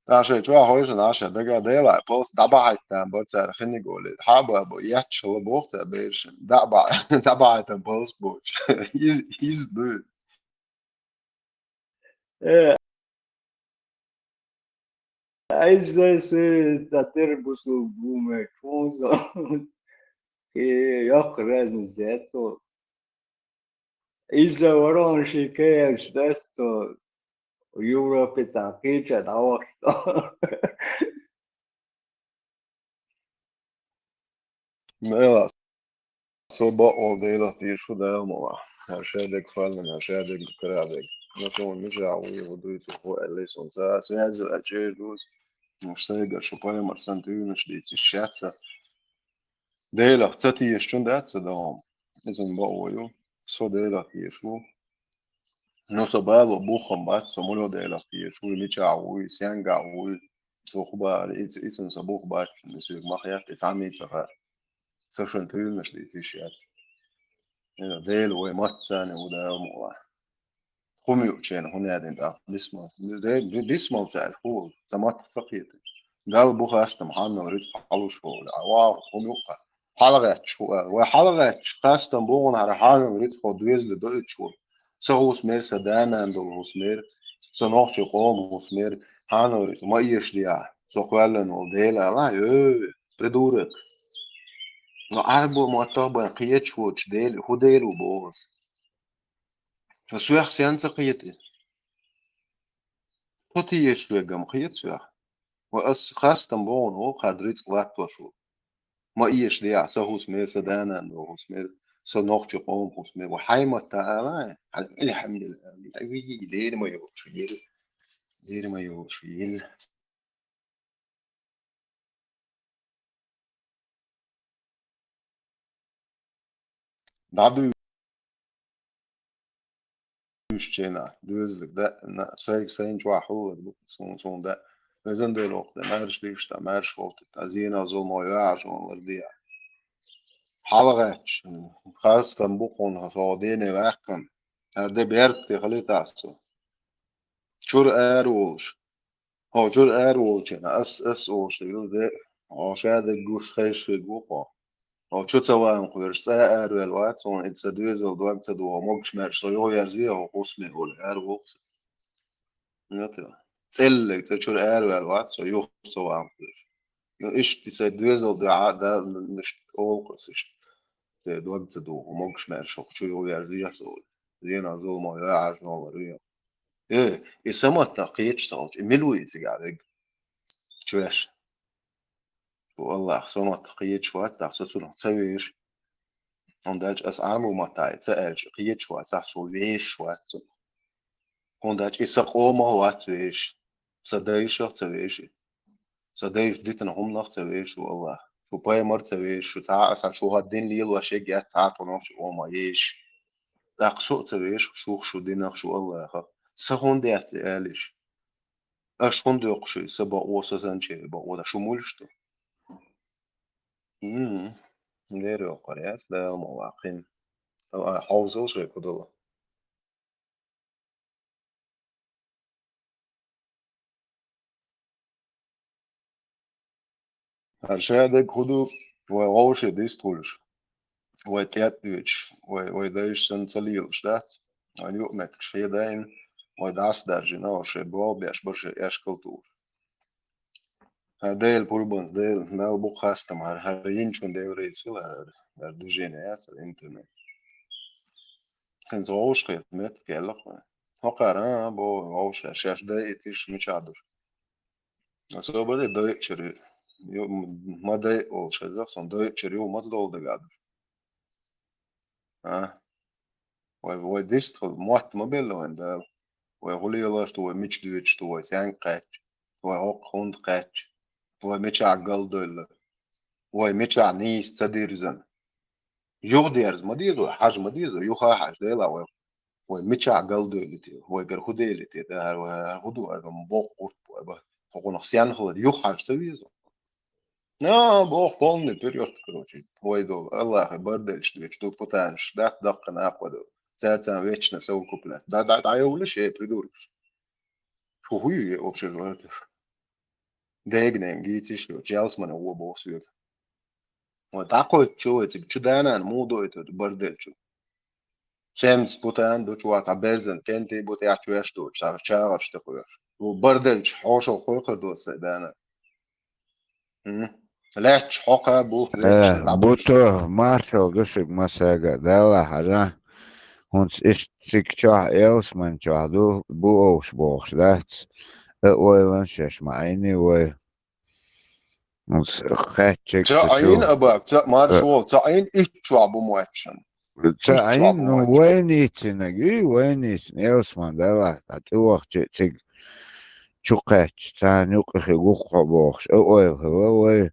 Ша шайн чохь хойшина, ша дага Дела, полс дӀабахьайттан бо цара хиниг олий. Хьаба бо, етташ хала боху цара берашна. ДӀаба-, дӀабахьайтан полс боцуш. Из, из ду. Э, айза се татер бусул гуме чонза. Э, йоккха разница етту. Иза ворон ши кееш дасто Европе цхьа кийча дӀавахча. Мела, со бакъволу Делах тешаш ву Дала ма ваха. Хьан шадерг фарна, хьан шадерг карадерг. Но сон мижа ву, ву дуьйцу, хӀу аьллий сон ца, со яздира чӀер дуьйцу. Уьш сайгара шу пайхамар санна туьйранаш дийциш яц сан. Делах ца тешачун дац ца догӀу. Иза бакъо ю. Со Делах тешаш ву. Но со бало буххам бац, со муьлха Делах тешаш ву, мичахь вуй, сенгахь вуй. Со хӀу бахара, иза, иза сан бух бац, иза соьга ма хетта, иза Ӏамийца хаа. Со шуна туьйранаш дийциш яц. Дела вай маттаца а ву Дала ма ваха. ХӀума юучу хенахь хӀун яздина тӀаккха дисмал? Де-, де-, дисмал ца аьлла хӀун волу? Сан маттах ца кхета. Далла бу хастам, хьанал рицкъ хьалуш волу. Ва, хӀума юкъа. ХьалагӀаьтташ хӀу аьлла. Вай хьалагӀаьтташ хастам бу хӀунда хӀара хьанал рицкъ хьо доьзале доуьйтуш волу. Сан хӀусамера, сан да-нана долу хӀусамера, сан нохчийн къоман хӀусамера, хьанал рицкъ ма эшадехьа. Со кхоьллина волу Дела ала, ё, придурок. Но Ӏарбо маттах бен кхеташ воцуш Дела, хӀун Дела ву боху аса? Сан соьх сен ца кхета? Со тешаш верг-м кхета соьх. Ва ас хастам боху хӀунда ву кхаьрда рицкъ латтош ву. Ма эшадехьа сан хӀусамера, сан да-нана долу хӀусамера, со нохчийн къоман хӀусаме, вай хьайматта ала, хьал-, алхьамдулиллахӀ, виги лерма йолуш вил, лерма йолуш вил. ДӀадуьйшучу хенахь доьзалиг даьӀна, сайга сайна чохь хьулар бу, суна, суна даьӀна. Везан Дела, воккха де, маьрша дийша, маьрша вовтийта, зенах, зуламах, юьхьӀаьржонах лардехьа. ХьалагӀаьттича, харцдерг бу хьуна, со дене ваьккхина. ХӀара де беркате хилийтахь со. Чуьра ара волуш. Хьо чуьра ара волчу хенахь, ас, ас олуш дерг де, хьо ша дерг гуш хезаш верг ву хьо. Хьо чу ца ван кхоьруш, цӀа араваьлла вац, хьуна и сан доьзал дог ца догӀу, могуш-маьрша со юхаерзаве хьо хӀусаме олий, ара волу со. Ну, тӀе. ЦӀеллиг цӀа чуьра араваьлла вац со юха ца ван кхоьруш. Ну, иштта и сан доьзал дуьхьа а, да, иштта олу-кх ас иштта. Церан дог ца догӀу, могуш-маьрша хьо чу юхаерзаве со олий. Зенах, зуламах, юьхьӀаьржонах лардехьа. Э, и саматтах кхеташ ца хилча, и мила ву и цигахь верг? Чу веш. Фу, Аллах, со маттах кхеташ вац, тӀаккха со цунах ца веша. ХӀунда аьлча ас Ӏамо маттахь ца аьлча, кхеташ вацахь, со вешаш вац цунах. ХӀунда аьлча и сан къомах вац вешаш, сан дайшах ца веша. Сан дайша дитина хӀуманах ца веша ву Аллах. Шу пайхамар ца веша, шу цхьа а аса шу хӀара дин лелош ерг яц цхьа а тхо нохчийн къомах езаш. ТӀаккха со а ца веша, шух, шу динах, шу Аллахах. Сан хӀунда яц и алиш? Аша хӀунда йоккхуш и сан бакъо, сан санчеран бакъо, дан шу муьлш ду? М-м. Дера йоккхур яц, Дала ма ваккхина. А, хьовзал шайн кху дала. ХӀара ша дерг хӀун ду, вай вовшийн дистхуьлуш, вай тӀетӀуьйчуш, вай, вай дайша санна ца лелаш дац, вайн юкъаметтигаш хьедайна, вай дӀасадаржийна, вай шайн болх беш бара шайн эшкал тухуш. ХӀара Дела пурбанца, Дела, Далла бу-кх хастам, хӀара, хӀара йинчун деврийца хила хӀара, хӀара движение яц хӀара интернет. ХӀинца вовшахкхета меттиг кхелла-кх вайн. ХӀокхара, а, боху вовшех, шаьш дайийтиш мичахь ду шу. Аса бара дайчуьра ю-, ма дайа олуш хеза-кх суна, дайчуьра юха маца довла дагахь ду шу. А? Вай, вай дистхила, мотт ма белла вайн Дала. Вай хӀун лелош ду, вай мича доьдуш ду, вай сенга кхаьчча, вай хӀокху хӀунда кхаьчча, вай мичахь галдевлла, вай мичахь нийса ца дирзина. Юхадерза ма деза вай, хьажа ма деза вай, юха а хьажа, Дела, вай, вай мичахь галдевлла те, вайгара хӀун дели те, да, вай, хӀун ду, вай, боккха гӀурт бу, вай, ба, хӀокхунах сенна хилар, юха хьажа ца веза вай. На, боху, полный вперёд, короче. Вай ду, Аллахе барделлаш дечу ду, путанаш дац даккхина акхо ду. Цаьрца вечно совокуплять. Да, да, дӀайовлаш, э, придуркаш. Фу, хӀун ю, э, вообще, вай? Дега-ненга гийциш ю, ялсмане гӀо боху соьга. Вай дӀакхойтучу вай цига, чу да-нана муха доуьйту барделлачу? Семца путан ду чу ваха, берзан кентий бу тӀехь чу веш ду, ша чагӀарш тӀе кхоьхьуш. Ву барделлачу хьошалгӀа кхойкхур ду сайн да-нана. М? Лаьтташ хьокха бу, э, вешан дӀабуьйш. Буто, маршалла ду шуьга массаьрга а, Далла хьажа. ХӀунца иштта цига чохь, ялсмани чохь ду, бу овш бохуш дац. А ойланаш еш ма Ӏийни вай. ХӀунца кхаьччиг ца ца чу Ӏийна, Абак, ца марш а волу, ца Ӏийна итт чохь бу моьттушан. Ца Ӏийна, ну, вайницинаг, и вайницина, ялсмани Далла, тӀе вахча цига чу кхаьчча, царна юкъахь гуххьо бохуш, а ойла хилла вай.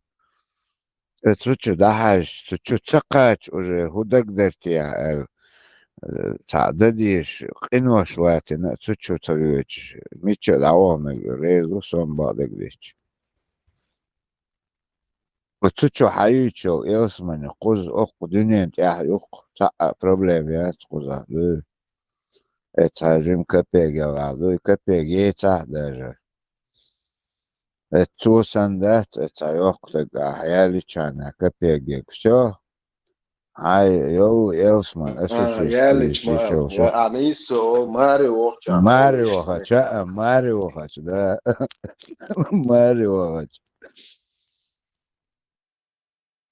Э, цу чу дӀахьаьжча, цу чу ца кхача уже, хӀун дагадара те аьлла, э, цхьа дан дезаш, къинош латийна а цу чу ца воьдуш, мичча а дӀаваха мега, реза ву со-м бакъдерг дича. Оцу чу хьаюьйчул ялсмани кхуза оккха дуьнен тӀехь юккха цхьа а проблема яц кхузахь дуй. Э, цхьа жима капега ялахь дуй, капега яйцахь а даже. Э, цо санна дац, э, цхьа йоккха даг ахь яличхьана капега яга. Всё. Хьай, йолу ялсмани, а, аса шиш ялича ма йиш йолуш. А, нийса, о, маре вохча. Маре вохача, а, маре вохача, да. Маре вохача.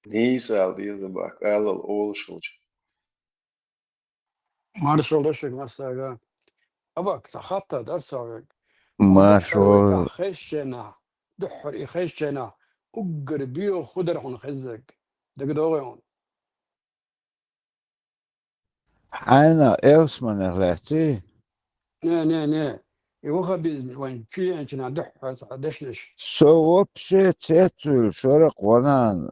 Нийса ала деза, Абак, алал олуш волча. Маршалла ду шуьга массаьрга. Абак, цхьа хаттар дара со вега. Маршалла. Цхьа хезченахь, дуьххьара и хезченахь, уггар боьха хӀун дара хьуна хеззарг? ДагадогӀий хьуна? Хьайна Элсманех лаьций? Не, не, не. И ваххабизм вайн чуенчина дуьххьара цхьа дешнаш. Со вообще цецвуьлу шоракъ ванан.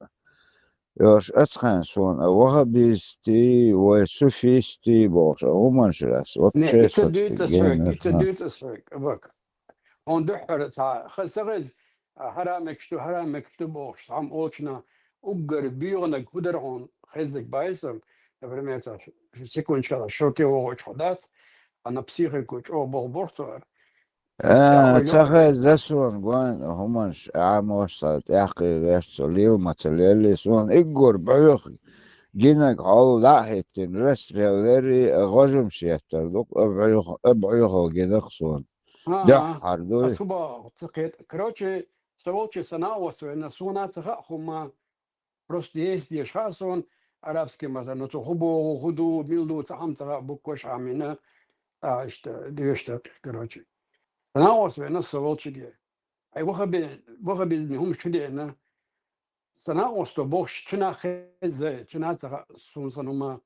Йош ацхайн суна, а ваххабистий, вай суфистий бохуш, а хӀуманаш раз. Не, вообще ица со дуьйцу ас хьоьга, геннаш ица ма. Дуьйцу ас хьоьга, бак. Хьуна дуьххьара цхьа ха-, ца хеза, а, хьарам мегаш ду, хьарам мегаш ду бохуш, цхьамма олчина уггар боьгӀанаг хӀу дара хьуна хеззиг байсам, например, цхьа ш-, секундочка шоке вогӀучу хьо дац, хьан психико чӀогӀа болх бора цо ара. А, ца хеза суна гойна хӀуманаш, Ӏамош цхьа тӀаьххе веш цо лелма ца лелли, суна иггур бӀоьху гинаг хьол дӀа а хӀиттина, расстрел лерри, гӀожамаш еттар ду-кх, а бӀоьху-, а бӀоьхал гинах суна. А, а. Дуьххьара дуй. Ас хӀу боху ца кхета. Короче, со волчу сан а вац вайна, суна ца хаьа хӀума. Просто есть деш хаьа суна, арабский маза, ну, цо хӀу боху, хӀу ду, мила ду, цхьа хӀума ца хаьа, букваш хьамина, а, иштта, доьшуш дара, короче. Сан а вац вайна, со волчуьнга. Ай, ваххаби-, ваххабизме хӀума чу деана, сан а вац со бохуш, цуьнан хезза, цуьнан ца хаьа суна сан хӀума.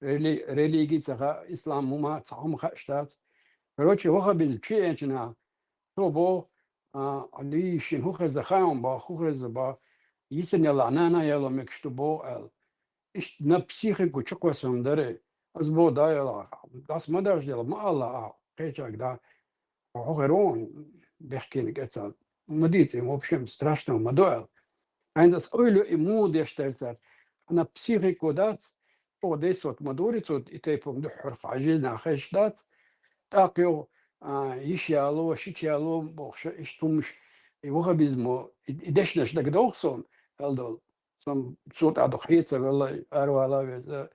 Рели-, религи ца хаьа, ислам хӀума, цхьа хӀума хаьаш дац. Короче, ваххабизм чу еанчина, цо боху, а, Ӏали, шена хӀу хеза хаьа боху, хӀу хеза боху, йисина ялахь, нана яло мегаш ду боху аьлла. Иштта наб психико чу кхоьссина дара. Ас боху, да ялахь, дас ма даржа дела, ма алла ахьа, кхечарг да. Хьо хир ву бехкениг эцал. Ма дийца, в общем, страшно ма ду аьлла. Хьайна ас ойла и муха деш дара цара. Хьан психико дац, чӀогӀа дайсот ма дури цо, и тайпа дуьххьара хьан жизнь хезаш дац. ТӀаккха йо, а, йиш яло, шича яло, бохуш, иштта хӀумаш, и ваххабизмо, и, и дешнаш дагадогӀу суна, аьлла долу. Сан цо тӀе дукха хьеца велла, аравала веза,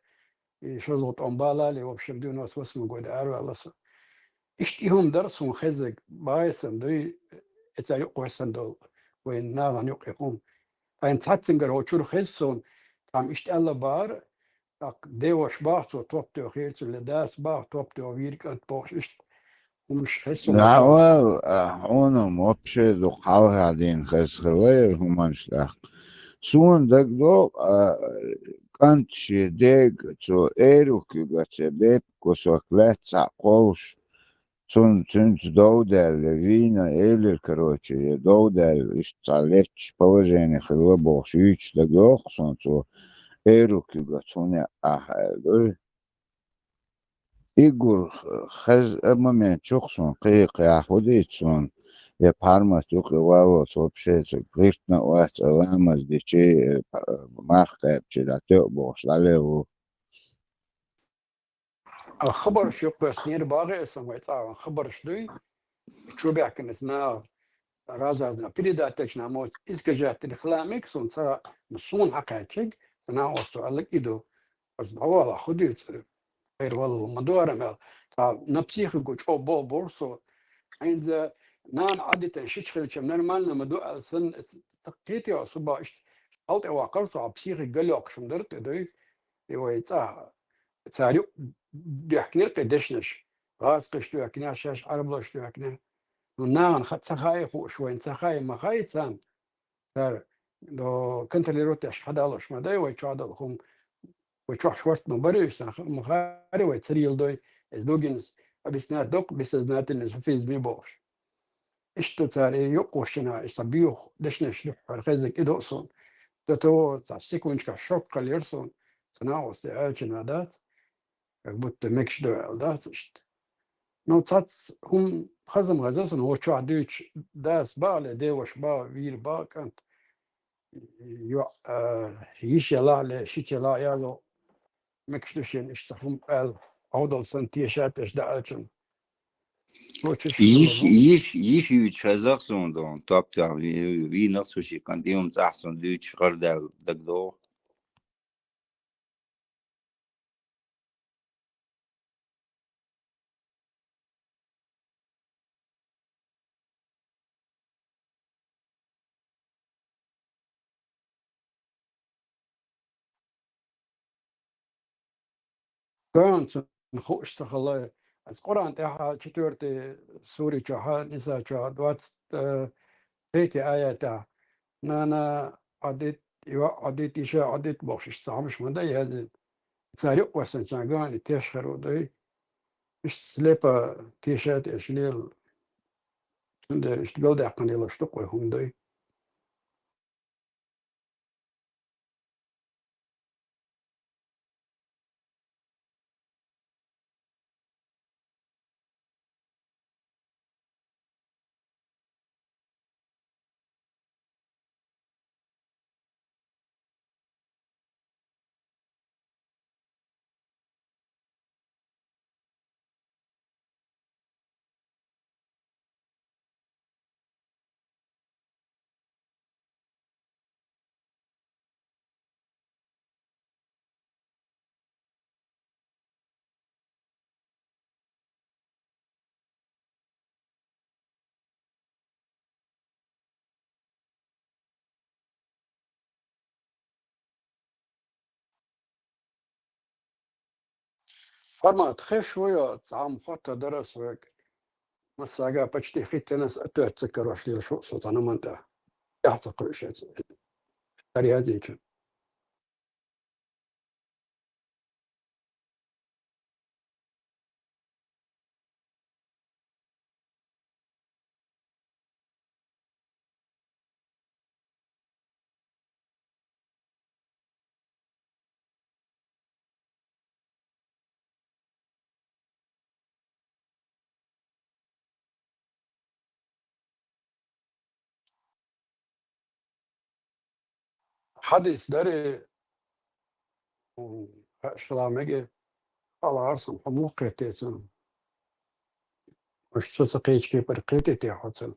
и шозлагӀа тӀом бала а ле, в общем, девяносто восьмом году араваьлла со. Иштта и хӀума дара суна хеззиг, бахьа сан дуй, и цара юкъа вессан долу, вайн нахана юкъа и хӀума. Хьайна цхьаццангара хьо чуьра хеза суна, тхьам иштта аьлла бахара, тӀаккха деваш баху цо топ тоьхира цуьнан, дас баху топ тоьхна вийра кӀант бохуш, иштта хӀумаш хеза суна. Дагавал, а, хьуна вообще дукха хьалха дийна хеза хилла яра хӀуманаш тӀаккха. Суна дагадогӀу, а, кӀант шен дега цо Эрук юьгуьйтуш, бепиг кусок лаьцна цхьаъ кхоллуш, цунна, цуьнца дов даьлла, вийна, элира, короче, я дов даьлла, иштта цхьа летташ положение хилла бохуш, юьйцуш дагадогӀу суна цо Эрук юьгуьйтуш хӀунда яа ахьа аьлла дуй. Иггур х-, хеза а момент чу-кх суна кхин а кхехьа хӀу дийца суна, я пхьармат юкъе валлалц вообще ца гӀиртина а вац, а ламаз дичи, э, пхьа-, марха кхаьбчи дӀатоьа бохуш, дӀале ву. А хабарш юкъа кхоьссинера бахьа а сан вай цӀа хабарш дуй, чу баьхкина ца наха разазна передачачу наха моцу искажать дина хила мега суна ца, ну, суна хьакхаьччиг, ца наха оццо аьллиг и ду. Ас дӀавала хӀу дуьйцу? Хьайра валла ма ду ара мел. Цхьа на психику чӀо бо-, боху со. Хьайнза нана Ӏадитан шича хилчам нормально ма ду аьлла санна, ца кхетий со бахьа иштта. Хьал тӀе ваккхар со, хьан психик галйоккхуш хӀума дара тӀе дуй. И вай цӀа цара юкъа доьхкинера кхин дешнаш. ГӀазкхаша доьхкина, шаьш Ӏарбаша доьхкина. Ну, нахана ха-, ца хаьа хууш вайна, ца хаьа, ма хаьа царна. Цара, до, контролировать деш хьадалош ма дай вай чохь долу хӀума. Вай чохь шорта ма барий уьш, сан ха-, ма хаьа вай ца леладой. Иза дугинас объяснять доккху бессознательный суфизме бохуш. Иштта цара и юкъ вушшина, иштта боьху дешнаш дуьххьара хеззиг и до суна. До того цхьа секундочка шок хилира суна, сан накъостий аьллачунна дац, как будто мегаш ду аьлла дац иштта. Ну, цхьацца хӀума хаза ма хеза суна, вочохь дуьйцуш, дас бахьа ле, деваш бахьа, вийр бахьа кӀант, йоӀ, а, йиш ялахь ле, шича ялахь яло, мегаш ду шена иштта хӀума аьлла, хьо долу санна теша а тешна даьллачунна. Йиш, йиш, йиш юьйцуш хеза суна долу, топ тоьхна вий-, вийна цу ши кӀант, и хӀума цӀахь суна дуьйцуш гӀардаьлла дагадогӀу. Кхоьнца хууш ца хилла, аса Къуръан тӀехь четвёртый сури чохь, Ниса чохь, двадцать третий аятехь, нана Ӏадит, йоӀ Ӏадит, йиша Ӏадит бохуш, иштта цхьа хӀумаш ма дай яздина. цари къосан чанган и тешхаро дой. Иштта слепо тешат эш лел. Цундела иштта галдаьккхана лелаш ду къой хӀума дой. Формат хеш вуй, цхьа хӀама хоттадар ас вайга. Массага почти хӀиттанас а тоьца карош лела шу со цхьа наман тӀа. Яхь ца кхуьйшац. Арязича. Хьадис даре, м, хьаъ шала меге, хьалхарсан хьо мух кхетецан. Уж цо ца кхеча кепара кхетете хьоцан.